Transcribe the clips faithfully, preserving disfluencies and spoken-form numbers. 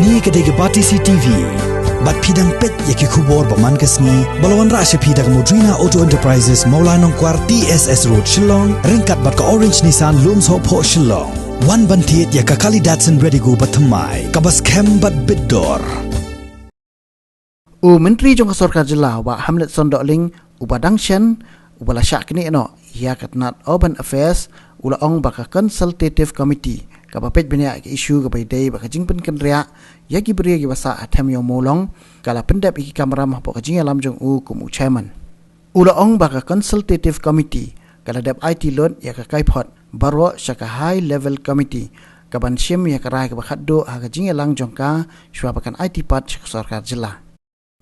Kane ka dei ka Batesi T V. Bad phi dang peit ïa ki khubor ba man ka sngi ba la wanrah sha phi da ka Modrina Auto Enterprises, Mawlai Nongkwar, T S S Road, Shillong, ryngkat bad ka Orange Nissan, Lumsohphoh, Shillong. Wan ban thied ïa ka kali Datsun Redigo ba thymmai, kaba skhem bad bit dor. U Myntri jong ka Sorkar Jylla, Bah Hamletson Dohling, uba dang shen, uba la shah knieh noh ïa ka tnat Urban Affairs, u la ong ba ka Consultative Committee kaba peit bniah ïa ka issue kaba ïadei bad ka jingpynkynriah ïa ki briew kiba sah ha Them Ïew Mawlong, ka la pyndep ïa ki kamram hapoh ka jingïalam jong u kum u Chairman. U la ong ba ka Consultative Committee ka la dep aiti lut ïa ka kaiphod baroh sha ka High Level Committee, kaban shim ïa ka rai kaba khatduh ha ka jingïalang jong ka, shuwa ba kan aiti pat sha ka Sorkar Jylla.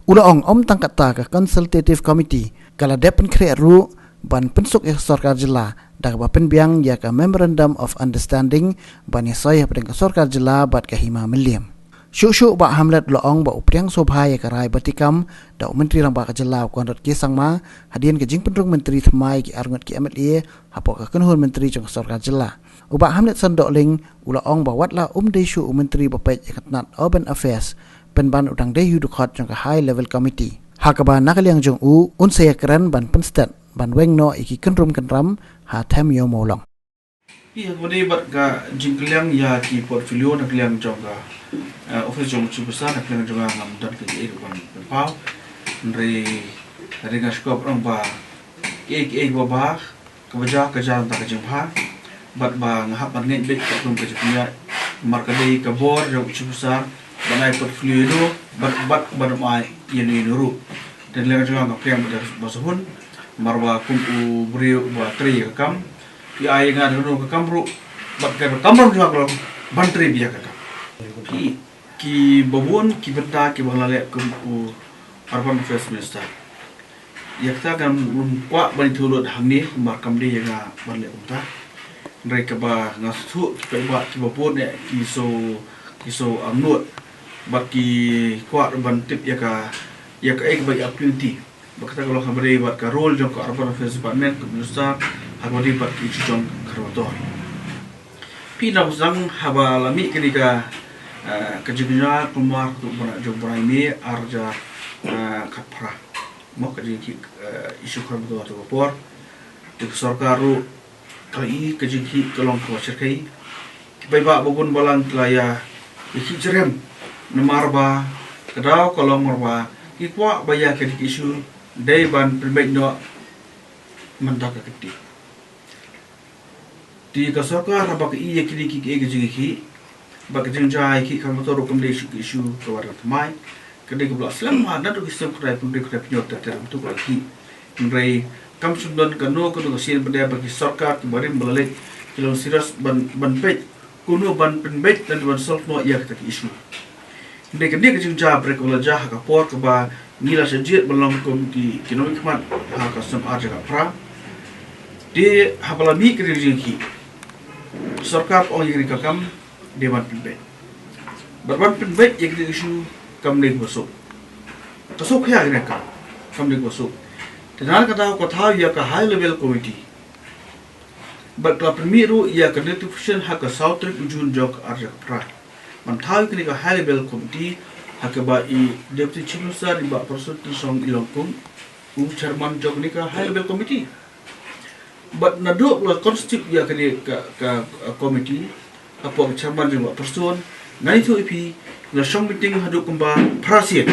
U la ong, ym tang katta, ka Consultative Committee ka la dep pynkhreh ruh ban pynsuk ïa ka Sorkar Jylla da kaba pynbiang ïa ka Memorandum of Understanding ban ïasoi hapdeng ka Sorkar Jylla bad ka Hima Mylliem. Shuh shuh, Bah Hamlet u la ong ba u pdiang sngewbha ïa ka rai batikam da u Myntri Rangbah ka Jylla, u Conrad K Sangma, hadien ka jingpynrung myntri thymmai ïa ki arngut ki M L A hapoh ka kynhun myntri jong ka Sorkar Jylla. U Bah Hamletson Dohling u la ong ba wat la um dei shuh u Myntri ba peit ïa ka tnat Urban Affairs, pynban u dang dei hi u dkhot jong ka High Level Committee, ha kaba na ka liang jong u un sa ïakren ban pynstet ban weng noh ïa ki kynrum kynram ha Them Ïew Mawlong. Ïa, ka dei bad ka jingkylliang ïa ki portfolio na ka liang jong ka, eh, office jong u Chief Minister, na ka liang jong nga ngam don kaei kaei ban pynpaw. Hynrei, hynrei nga sngewbha ong ba kaei kaei ba bha, kaba jia ka jia na ka bynta ka jingbha. Bad ba nga hap ban ngeit beit katkum ka jingpynïaid, namar ka dei ka bor jong u Chief Minister ban ai portfolio ïa no, bad, bad, bad ban ai ïa no ïa no ruh. Te na ka liang jong nga nga pdiang bad ba sahun, namar ba kum u briew uba trei ïa ka kam, phi ai ïa nga da kano ka kam ruh, bad ka kamram jong nga ka long ban trei beit ïa ka kam. Phi, kiba bun ki bynta kiba nga la leh kum u Urban Affairs Minister, ïa kata ngam kwah ban ïathuh lut hangne, namar kam dei ïa nga ban leh kumta. Hynrei kaba nga sngewthuh ki paidbah kiba bun eh ki shu, ki shu angnud bad ki kwah ban tip ïa ka, ïa kaei kaba ïa opportunity. Bad kata ka long haba dei bad ka role jong ka Urban Affairs Department, ka Minister, haba dei bad ki issue jong ka Kharmator. Phi, na ka sdang haba la mih kane ka, eh, ka jingkynjah kulmar, ka jong u bnai, jong u bnai May, ar hajar, eh, khatphra. Mo, ka jingkhih, eh, issue Kharmator ha kato ka por. Te ka sorkar ruh ka la ïohi ka jingkhih ka long kaba shyrkhei. Ki paidbah ba bun balang ki la ïa, ïa khih jrem. Namar ba ka daw ka long namar ba ki kwah ba ïa kane ka issue dei ban pynbeit noh mynta ka kti. Te ka sorkar haba ka ïohi ïa kine ki, ki, ki jingkhih, bad ka jingjia ïa ki Kharmator ruh kam dei shuh ka issue kaba dang thymmai. Ka dei kaba la slem ha naduh ki snem khyndai phew hynriew khyndai phew hynñiew ter ter kumta ka la khih. Hynrei kam shym don kano kano ka sien ba dei ba ki sorkar kiba rim ba la leit ki long serious ban, ban peit kumno ban pynbeit lane ban solve noh ïa kata ka issue. Hynrei kane ka jingjia ba dei kaba la jia ha ka por kaba ngi la shah jied ban long kum ki, ki nongmihkhmat ha ka snem ar hajar khatphra. Te haba la mih kane ka jingkhih, sorkar ka ong ïa kane ka kam dei ban pynbeit. Bad ban pynbeit ïa kane ka issue kam dei kaba suk. Ka suk ïa kane ka kam, kam dei kaba suk. Te na kata ka daw ka thaw ïa ka High Level Committee. Bad ka la pynmih ruh ïa ka notification ha ka saw tarik u June jong ka ar hajar khatphra ban thaw ïa kane ka High Level Committee, ha kaba i Deputy Chief Minister, i Bah Prestone Tynsong, i long kum u Chairman jong kane ka High Level Committee. Bad naduh ba la constitute ïa kane ka, ka, ka committee hapoh ka chairman jong u Bah Prestone, ngan ïathuh ïa phi, la shong meeting haduh kumba phra sien.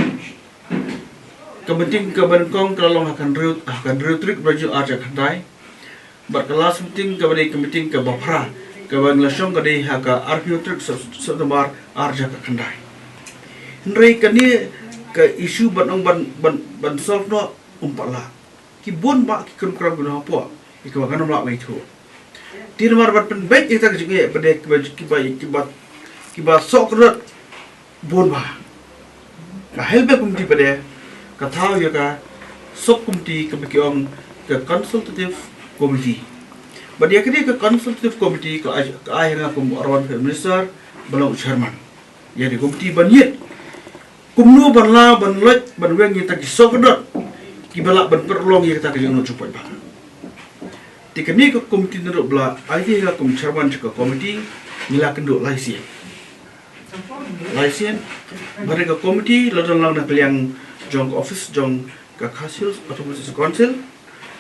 Ka meeting kaba nyngkong ka la long ha ka hynriew, ha ka hynriew tarik u June ar hajar khatkhyndai. Bad ka last meeting kaba dei ka meeting kaba phra kaba ngi la shong ka dei ha ka arphew tarik Sep-, September ar hajar khatkhyndai. Hynrei kane ka issue ban ong ban, ban, ban solve noh um pat lah. Ki bun bah ki kynrum kynram ki nonghapoh, ïa kiba ngan ym lah ban ïathuh. Te namar ban pynbeit ïa kata ka jingeh ba dei kiba, kiba, kiba, kiba soh kdot bun bah. Ka High Level Committee pat de ka thaw ïa ka sub committee kaba ki ong ka Consultative Committee. Bad ïa kane ka Consultative Committee ka ai, ka ai ha nga kum Urban Affairs Minister ban long u chairman. Ïa kane ka committee ban ïit kumno ban lah ban lait ban weng ïa kita ki soh kdot kiba lah ban pynlong ïa kata ka jingangnud jong u paidbah. Te kane ka committee naduh ba la ai ïa nga kum chairman jong ka committee, ngi la kynduh lai sien. Lai sien, bad ka komiti la don lang na ka liang jong ka office jong ka Khasi Hills Autonomous Council,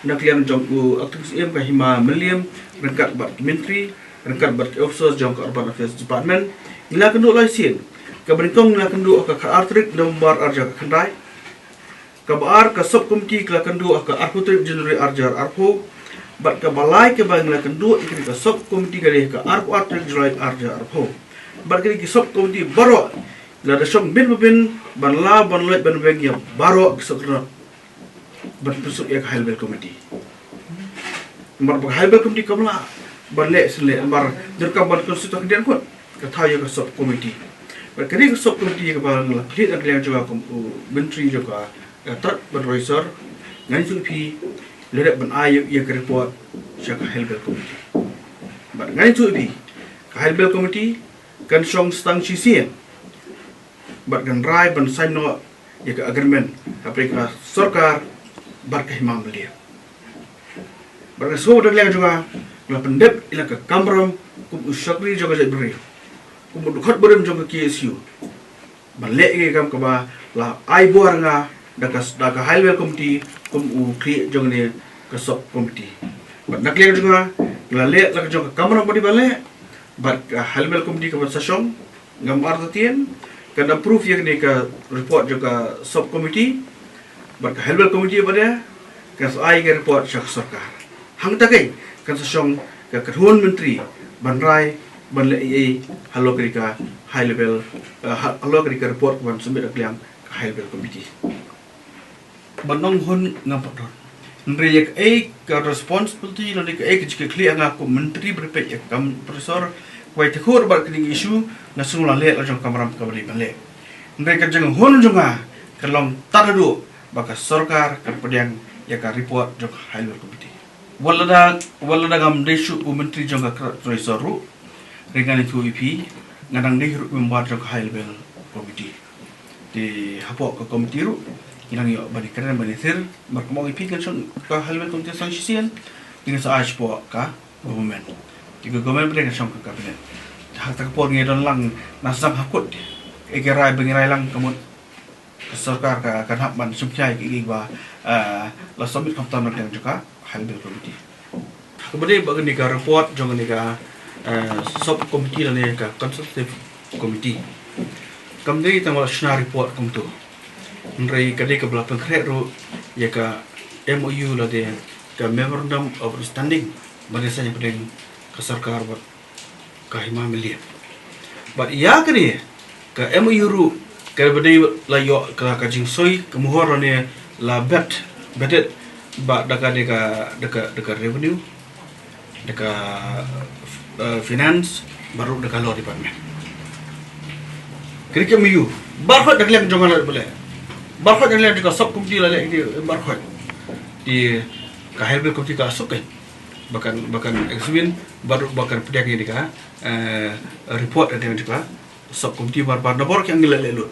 na ka liang jong u Acting Syiem ka Hima Mylliem, ryngkat bad ki myntri, ryngkat bad ki officer jong ka Urban Affairs Department. Ngi la kynduh lai sien, kaba nyngkong ngi la kynduh ha ka khatar tarik November arhajar khatkhyndai. Kaba ar ka sub committee ka la kynduh ha ka arphew tarik January arhajar arphew. Bad kaba lai kaba ngi la kynduh ïa ka sub committee ka dei ha ka arphew ar tarik July arhajar arphew. Bad kine ki sub committee baroh la da shong bin ba bin ban law ban leit ban weng ïa baroh ki sub committee ban pynsuk ïa ka High Level Committee. Namar ba ka High Level Committee kam lah ban leh sien leh, namar donkam ban constitute khyndiat kut ka thaw ïa ka sub committee. Bad kane ka sub committee kaba la khlieh na ka liang jong ka kum u myntri jong ka, ka Trat bad Roysor, ngan ïathuh ïa phi, la dep ban ai ïa ka report sha ka High Level Committee. Bad ngan ïathuh ïa phi, ka High Level Committee kan shong tang shisien bad kan rai ban sign noh ïa ka agreement hapdeng ka sorkar bad ka Hima Mylliem. Bad ka sngewbha na ka liang jong nga, nga la pyndep ïa la ka kamram kum u shakri jong ka jaitbynriew, kum u dkhot barim jong ka K S U, ban leh ïa ka kam kaba la ai bor nga da ka, da ka High Level Committee kum u khlieh jong kane ka sub committee. Bad na ka liang jong nga, nga la leh la ka jong ka kamram ba dei ban leh, bad ka High Level Committee kaba sa shong, ngam artatien, kan approve ïa kane ka report jong ka sub committee, bad ka High Level Committee ba dei kan sa ai ka report sha ka sorkar. Hangta keiñ kan sa shong ka kynhun myntri ban rai ban leh ei ei halor kane ka High Level, eh, ha-, halor kane ka report ban submit ha ka liang ka High Level Committee. Ban ong hun ngam pat don. Hynrei ïa kaei ka responsibility lane kaei ka jingkitkhlieh nga kum u myntri ba peit ïa ka kam resort, wei te khur bad kine ki issue, nga sngew la leh la jong ka kamram kaba dei ban leh. Hynrei ka jinghun jong nga ka long tad haduh ba ka sorkar kan pdiang ïa ka report jong ka High Level Committee. Wat lada, wat lada ngam dei shuh u myntri jong ka Trat Roysor ruh, hynrei ngan ïathuh ïa phi, nga dang dei ruh member jong ka High Level Committee. Te hapoh ka committee ruh ngi dang ïoh ban ïakren ban ïathir, namar kumba ong ïa phi kan shong ka High Level Committee tang shisien, te kan sa ai shapoh ka government. Te ka government pat kan shong ka cabinet. Te ha kata ka por ngi don lang na sdang ha kut, eh, ka rai ba ngi rai lang ka mut ka sorkar ka, kan hap ban shim khia ïa kiei kiei ba, eh, la submit khamtam na ka liang jong ka High Level Committee. Kaba dei ba kane ka report jong kane ka, eh, sub committee lane ka consultative committee kam dei tang ba la shna report kumto. Hynrei ka dei kaba la pynkhreh ruh ïa ka M O U lane ka Memorandum of Understanding ba dei sa ïa pdeng ka sorkar bad ka Hima Mylliem. Bad ïa kane ka M O U ruh kaba dei la ïoh ka, ka jingsoi ka mohor lane la vet, vetted bad da ka, da ka, da ka, da ka revenue, da ka, eh, finance, bad ruh da ka law department. Kane ka M O U baroh na ka liang jong nga la leh, baroh na ka liang jong ka sub committee la leh, baroh. Te ka High Level Committee ka suk keiñ ba kan, ba kan examine bad ruh ba kan pdiang ïa ka, eh, report ïa ka sub committee bar bar na bor ki ang la leh lut.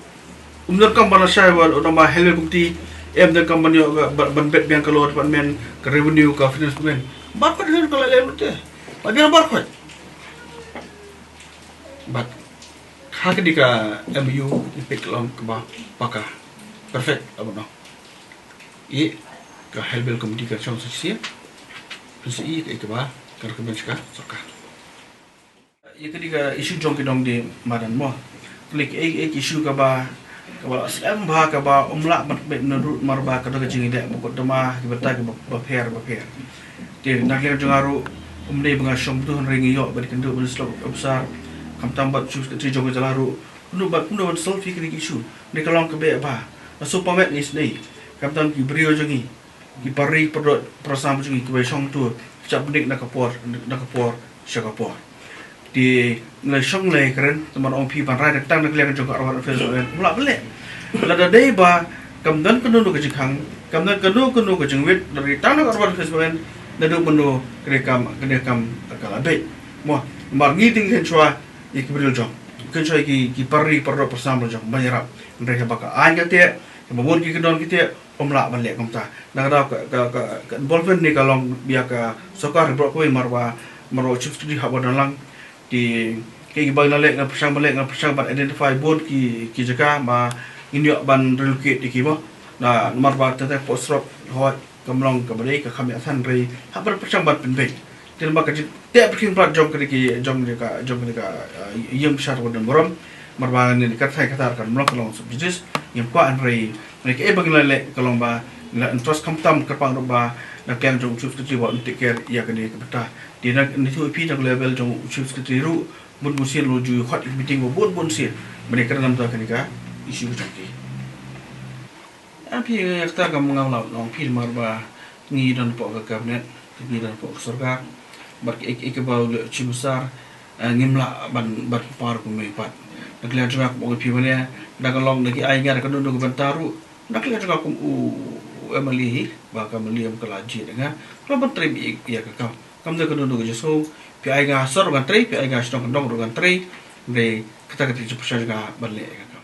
Um donkam ban shai ba u dang ba High Level Committee, em donkam ban ïoh ban, ban bet biang ka law department, ka revenue, ka finance department. Bar bar ka la leh lut te. Ba biang bar khot. Bad ha kane ka M O U i peit ka long kaba paka perfect, aba no. Ïa ka High Level Committee kan shong sa shisien, kan sa ïa ka, ïa kaba kan recommend sha ka sorkar. Ïa kane ka issue jong ki nongdie madan mo, kane ka, eh, eh, issue kaba, kaba la slem bha, kaba ym lah ban pynbeit na ruh, namar ba ka don ka jingïadei ba kut dama ki bynta kiba, bapher bapher. Te na ka liang jong nga ruh, ym dei ba nga shong bynta, hynrei ngi ïoh ban kynduh ban slok officer, khamtam bad chief secretary jong ka jylla ruh, kumno ban, kumno ban solve ïa kane ka issue. Kane ka long kaba eh bha. Nga sngewpynbeit ngi sngewsih, khamtam ki briew jong ngi, ki para ri para doh para sam jong ngi kiba shong tu, shah bynta na ka por, na ka por sha ka por. Te ngi la shong la ïakren, te ban ong phi ban rai tang na ka liang jong ka Urban Affairs Department, ym lah ban leh. Lada dei ba kam don kano kano ka jingkhang, kam don kano kano ka jingwit, lada dei tang na ka Urban Affairs Department, naduh mynno kane ka kam, kane ka kam ka la beit. Mo, namar ngi te ngi kynshwa ïa ki briew jong, kynshwa ïa ki, ki para ri para doh para sam jong ban ïarap. Hynrei haba ka aiñ ka teh, haba bun ki kyndon ki teh, ym lah ban leh kumta. Na ka daw ka, ka, ka, ka involvement ne ka long ïa ka sorkar baroh kawei, namar ba, namar ba u Chief Secretary haba don lang, te Ki ba ngi la leh, ngi la pyrshang ban leh, ngi la pyrshang ban identify bun ki, ki jaka ba ngin ïoh ban relocate ïa ki mo. Na namar ba te te pok srop hoi kam long kaba dei ka kham ïa than re ha ban pyrshang ban pynbeit. Te namar ka jingteh pyrkhing palat jong kane ki, jong kane ka, jong kane ka, eh, ïing bishar Wadon Burom. Namar ba ngin ka thai ka tar kan long ka long subjudice. Ngim kwah hynrei, hynrei kaei ba ngi la leh ka long ba ngi la entrust khamtam kyrpang ruh ba na ka liang jong u Chief Secretary ba un take care ïa kane ka bynta. Te na, ngi ïathuh ïa phi na ka level jong u Chief Secretary ruh, bun bun sien la ju khot ïa ka meeting ba bun bun sien ban ïakren namar kane ka issue ka jong ki. Ap ïa kata kam ngam lah ban ong phi namar ba ngi don hapoh ka cabinet, ngi don hapoh ka sorkar. Bad kaei kaei kaba u leh u Chief Minister, eh, ngim lah ban, ban pynpaw kumne pat. Na ka liang jong nga kum u ong ïa phi mynne, da ka long da ki ai nga da kano kano ka bynta ruh, na ka liang jong nga kum u MLA hi, ba ka MLA ka la jied ïa nga, ka long ban trei beit ïa ka kam. Kam da kano kano ka jingsngew, phi ai nga ha sor ruh ngan trei, phi ai nga ha shnong kyndong ruh ngan trei. Hynrei kata ka dei ka jingpyrshang jong nga ban leh ïa ka kam.